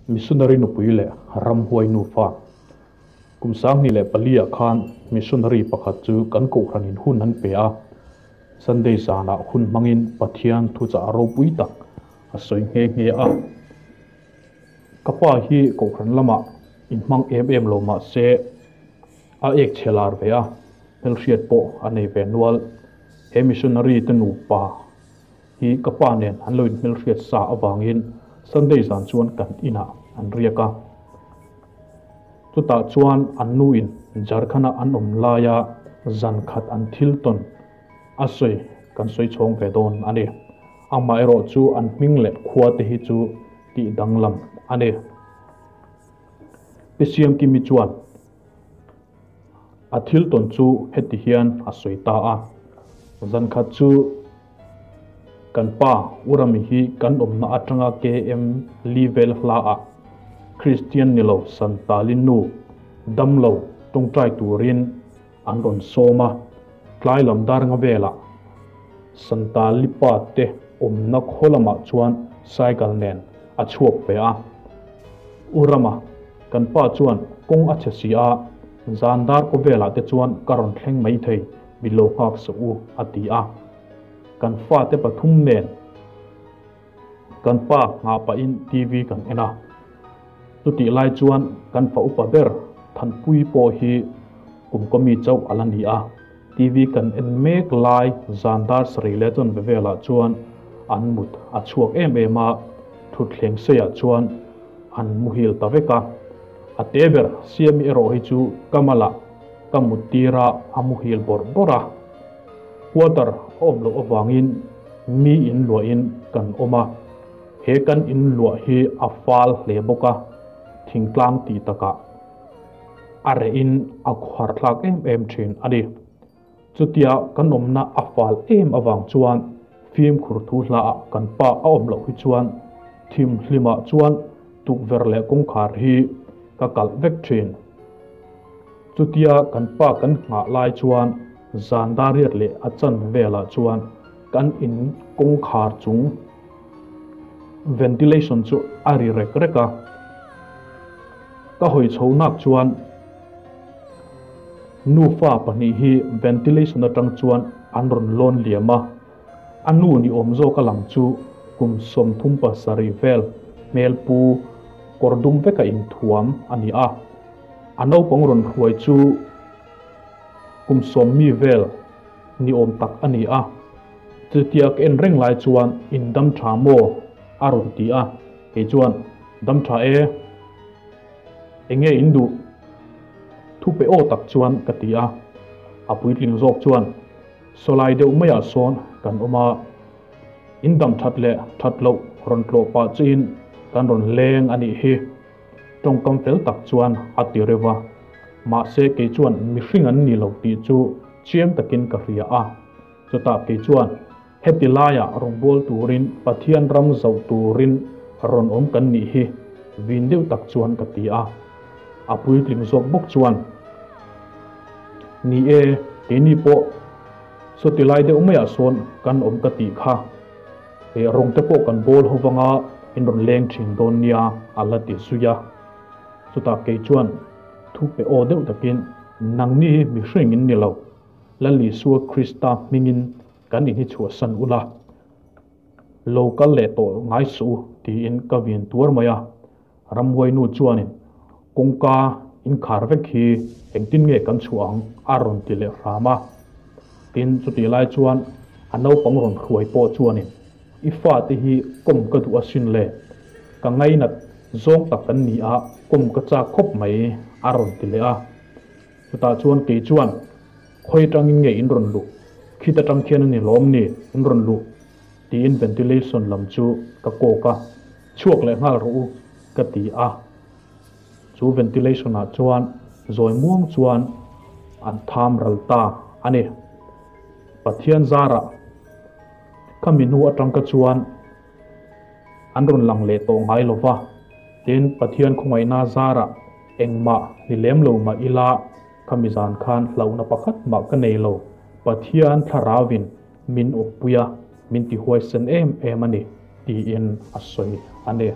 Missionary nupui leh ramhuai nufa. Kum 2004 ah khan missionary pakhat chu kan kohhranin hun an pe a. Sunday zanah hun hmangin Pathian thuchah ropui tak a sawi nghe nghe a. Ka pa hi kohhran lamah inhmang em em lo mah se a ek chhe lar ve a, hmelhriat pawh a nei ve nual. He missionary te nupa hi ka pa nen an lo inhmelhriat sa avangin Sunday zan chuan kan inah an riak a. Chutah chuan an nuin Jharkhand-a an awm laia zan khat an thil tawn a sawi kan sawi chhawng ve dawn a ni. Amaherawh chu an hming leh khua te hi chu tih danglam a ni. Pi Siamkimi chuan a thil tawn chu heti hian a sawi ta a, Zan khat chu kan pa Urami hi kan awmna atanga KM li vel hlaah Kristian ni lo Santali nu damlo tawngtai turin an rawn sawm a, tlai lam dar nga velah Santali pa te awmna khaw lamah chuan cycle nen a chhuak ve a. Urama kan pa chuan kawng a chhe si a, zan dar kaw velah te chuan ka rawn thleng mai thei, min lo nghak suh u a ti a. Kan fate pathum nen kan pa nghah pahin TV kan en a. Chutih lai chuan kan fa upa ber Thanpui pawh hi kum kawmi chauh a la ni a. TV kan en mek lai zan dar sarih leh chawn ve velah chuan an mut a chhuak em em a, thutthleng seiah chuan an muhil ta vek a. A te ber Siami erawh hi chu ka malah ka mut tir a, a muhil bawrh bawrh a. Quarter a awm loh avangin mi in luahin kan awm a. He kan in luah hi a fal hle bawk a, thingtlang tih takah a rehin a khuar thlak em em thin a ni. Chutia kan awmna a fal em avang chuan fimkhur thu hlaah kan pa a awm loh hi chuan thimhlimah chuan tukverh leh kawngkhar hi ka kalh vek thin. Chutia kan pa kan nghah lai chuan zan dariat leh a chan velah chuan kan in kawngkhar chung ventilation chu a ri rek rek a. Ka hawi chho nak chuan nufa pahnih hi ventilation atang chuan an rawn lawn liam a. A nu ni awm zawk a lang chu kum 37 vel hmel pu kawr dum veka inthuam a ni a. A naupang rawn hruai chu kum 10 mi vel ni awm tak a ni a. Chutia ka en reng lai chuan in dam tha maw? a rawn ti a. Kei chuan dam tha e, enge in duh? Thu pe aw tak chuan ka ti a. A puitling zawk chuan sawlai deuh maiah sawn kan awm a, in dam that leh that loh rawn tlawh pah chiin kan rawn leng a nih hi. Tawngkam fel tak chuan a ti reuh a, mahse kei chuan mihring an ni lo tih chu chiang takin ka hria a. Chutah kei chuan heti laiah rawngbâwl turin Pathian ram zauh turin rawn awm kan nih hi vin deuh tak chuan ka ti a. A puitling zawk bawk chuan, Ni e, keini pawh sawti lai deuh maiah sawn kan awm ka tih kha. He rawng te pawh kan bawl ho vanga in rawn leng thin dawn nia a la ti zui a. Chutah kei chuan thu pe aw deuh takin, Nangni hi mihring in ni lo, Lal Isua Krista hmingin kan in hi chhuahsan ula, lo kal leh tawh ngai suh u tiin ka vin tuar mai a. Ramhuainu chuanin kawngka inkhar vek hi engtin nge kan chhuah ang a rawn ti leh hram a. Tin, chutih lai chuan a naupang rawn hruai pawh chuanin i fate hi kawm ka duh asin le, ka ngainat zawng tak kan ni a, kawm ka chak khawp mai a rawn ti leh a. Chutah chuan kei chuan khawi atangin nge in rawn luh, khit atang khian a ni lawm ni in rawn luh tiin ventilation lam chu ka kawk a. Chhuak leh nghal rawh u ka ti a, chu ventilation ah chuan zawi muang chuan an tham ral ta a ni. Pathian zarah ka mi hnu atang ka chuan an rawn lang leh tawh ngai lo va, tin Pathian khawngaihna zarah engmah ni lem lo mah ila ka mi zan khan hlauhna pakhat mah ka nei lo, Pathian thlarauin min awppui a, min ti huaisen em em a ni tiin a sawi a ni.